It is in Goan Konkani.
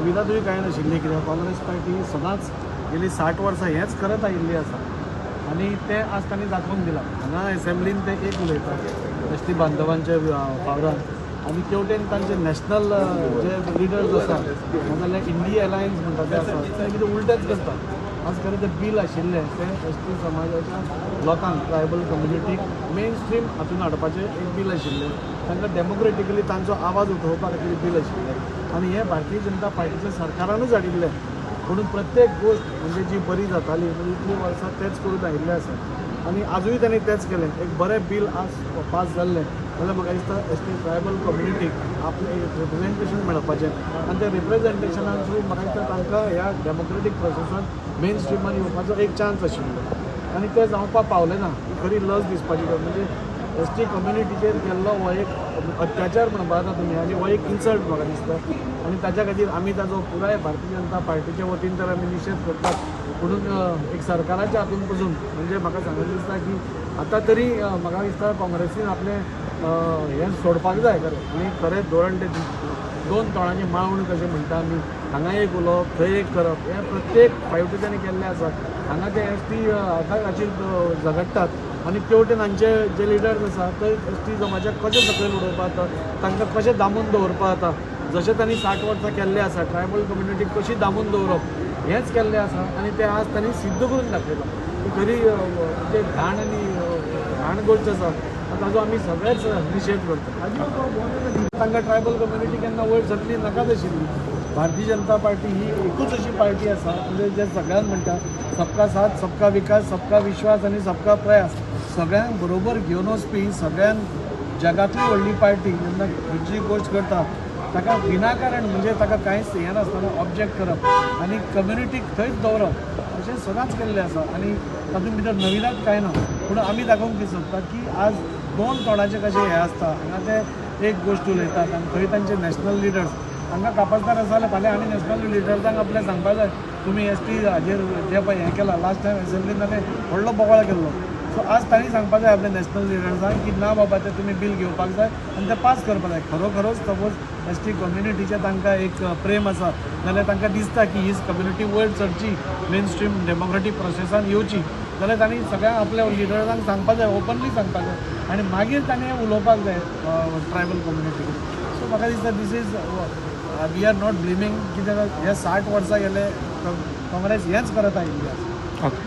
नविदादूय कांय नाशिल्ली, कित्याक काँग्रेस पार्टी सदांच गेली 60 वर्सां हेंच करत आयिल्ली आसा आनी तें आज तांणी दाखोवन दिलां. हांगा एसेंब्लीन ते एक उलयतात एस टी बांधवांच्या फावरान आनी तेवटेन तांचे नॅशनल जे लिडर्स आसा नाजाल्यार इंडिया अलायन्स म्हणटा ते आसा, ते कितें उलटेच करता. आज खरें तें बील आशिल्लें तें एस टी समाजाच्या लोकांक, ट्रायबल कम्युनिटीक मेन स्ट्रीम हातून हाडपाचें एक बील आशिल्लें. तांकां डेमोक्रेटिकली तांचो आवाज उठोवपा खातीर बील आशिल्लें आनी हें भारतीय जनता पार्टीच्या सरकारानूच हाडिल्लें. म्हणून प्रत्येक गोश्ट म्हणजे जी बरी जाताली, म्हणजे इतलीं वर्सां तेच करून आयिल्ले आसा आनी आजूय तांणी तेंच केलें. एक बरें बील आज पास जाल्लें जाल्यार म्हाका दिसता एस टी ट्रायबल कम्युनिटीक आपलें एक रिप्रेजेंटेशन मेळपाचें आनी त्या रिप्रेजेंटेशनान थ्रू म्हाका दिसता तांकां ह्या डेमोक्रेटीक प्रोसेसान मेन स्ट्रिमान येवपाचो एक चान्स आशिल्लो आनी तें जावपाक पावलें ना. ही खरी लज दिसपाची गजाल. म्हणजे एस टी कम्युनिटीचेर केल्लो हो एक अत्याचार म्हणपा जाता तुमी आनी हो एक इन्सल्ट म्हाका दिसता आनी ताच्या खातीर आमी ताजो पुराय भारतीय जनता पार्टीच्या वतीन तर आमी निशेध करतात. म्हणून एक सरकाराच्या हातून पसून म्हणजे म्हाका सांगून दिसता की आतां तरी म्हाका दिसता काँग्रेसीन आपलें हें सोडपाक जाय खरें आनी खरें धोरण तें दोन तोंडाची मावण कशें म्हणटा आमी, हांगा एक उलोवप, थंय एक करप, हें प्रत्येक फावटी तांणी केल्लें आसा. हांगा ते एस टी हाचेर झगडटात आनी तेवटेन हांचे जे लिडर्स आसा ते एस टी समाजाक कशें सकयल उडोवपा जाता, तांकां कशें दामून दवरपा जाता, जशें तांणी 60 वर्सां केल्लें आसा, ट्रायबल कम्युनिटीक कशी दामून दवरप हेंच केल्लें आसा आनी तें आज तांणी सिद्ध करून दाखयलां. ही खरी म्हणजे घाण आनी घाण गोश्ट आसा, ताजो आमी सगळेच निशेध करता. तांकां ट्रायबल कम्युनिटी केन्ना वयर सरली नाकाच आशिल्ली. भारतीय जनता पार्टी ही एकूच अशी पार्टी आसा, म्हणजे जे सगळ्यांक म्हणटा सबका साथ, सबका विकास, सबका विश्वास आनी सबका प्रयास, सगळ्यांक बरोबर घेवन वचपी सगळ्यांत जगांतली व्हडली पार्टी जेन्ना खंयचीय गोश्ट करता ताका विनाकारण, म्हणजे ताका कांयच हें नासतना ऑब्जेक्ट करप आनी कम्युनिटीक थंयच दवरप अशें सदांच केल्लें आसा आनी तातूंत भितर नविदाद कांय ना. पूण आमी दाखोवंक कितें सोदता की आज दोन तोंडाचे कशें हें आसता. हांगा ते एक गोश्ट उलयतात आनी थंय तांचे नॅशनल लिडर्स हांगा कापास्दार आसा जाल्यार फाल्यां आनी नॅशनल लिडर्सांक आपलें सांगपा जाय, तुमी एस टी हाजेर जे पळय हें केलां, लास्ट टायम एसेंब्लीन ताणें व्हडलो बोवाळ केल्लो. सो आज तांणी सांगपा जाय आपल्या नॅशनल लिडर्सांक की ना बाबा, ते तुमी बील घेवपाक जाय आनी तें पास करपाक जाय. खरोखरोच सपोज एस टी कम्युनिटीचें तांकां एक प्रेम आसा जाल्यार, तांकां दिसता की ही कम्युनिटी वयर सरची, मेन स्ट्रीम डेमोक्रेटीक प्रोसेसान येवची जाल्यार तांणी सगळ्या आपल्या लिडर्सांक सांगपा जाय, ओपनली सांगपा जाय आनी मागीर ताणें उलोवपाक जाय ट्रायबल कम्युनिटी. सो म्हाका दिसता this is we are not blaming, कित्याक हे 60 वर्सां गेले काँग्रेस हेंच करत आयिल्लें आसा. ओके.